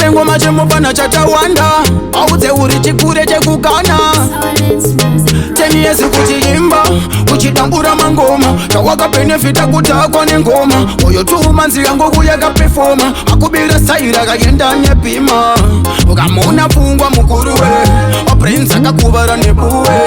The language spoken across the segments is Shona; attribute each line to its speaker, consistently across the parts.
Speaker 1: Chengoma chemufana chatawanda, audze uri chikure chekukana. 10 years kuchiimba, uchidambura mangoma, chawakabhenefita kutakwa nengoma. Uyo 2 months yangoku yakapefoma, akubira saira akaenda nepima. Ukamuna pfungwa mukuru we oprince, akakuvara nebuwe.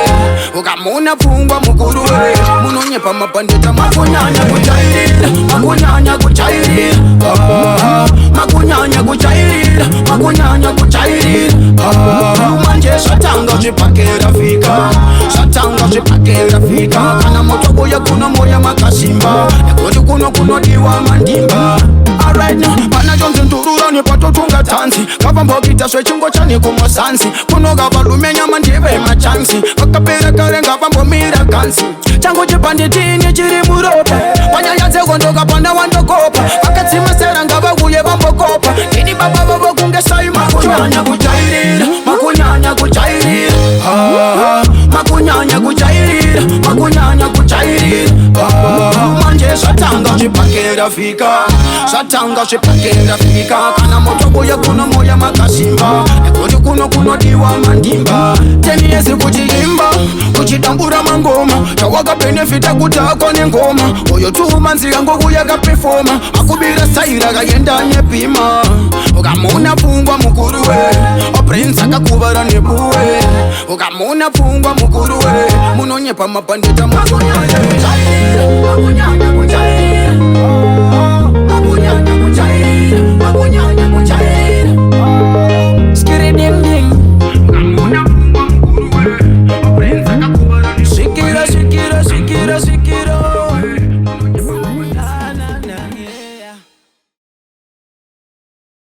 Speaker 1: Ukamuna pfungwa mukuru we, munonyepa mabhandeta, makunyanya kujairira, makunyanya kujairira. Ah, makunyanya kujairira, makunyanya kujairira. Ah, manje zvatanga zvipakera fika, zvatanga zvipakera fika. Kana motobuya kuno moya makasimba, nekuti kuno kunodiwa mandimba. Alright now, pana chonzi ndurura nepatotunga tanzi ngavambokuita zvechingochani kumusanzi kuno valume nyama ndive machansi vakapera kare, ngavambomira ganzi. Changu chibhanditini chiri muropa, panyaya dzekondoka pana wandokopa. Vakatsima sera ngavauye vambokopa, ndini baba vavo kunge sai. Makunyanya kujairira, makunyanya kujairira. Ah, makunyanya kujairira, makunyanya kujairira. Ah, manje zvatanga zvipakera fika, zvatanga zvipakera fika. Kana motobuya kuno moya makasimba, nekuti kuno kunodiwa mandimba. 10 years kuchiimba, kuchidambura mangoma, chawakabhenefita kutakwa nengoma. Uyo 2 months yangoku yakapefoma, akubira saira akaenda nepima. Ukamuna pfungwa mukuru we oprince, akakuvara nebuwe. Ukamuna pfungwa mukuru we, munonyepa mabhandeta, makunyanya kujairira, makunyanya kujairira.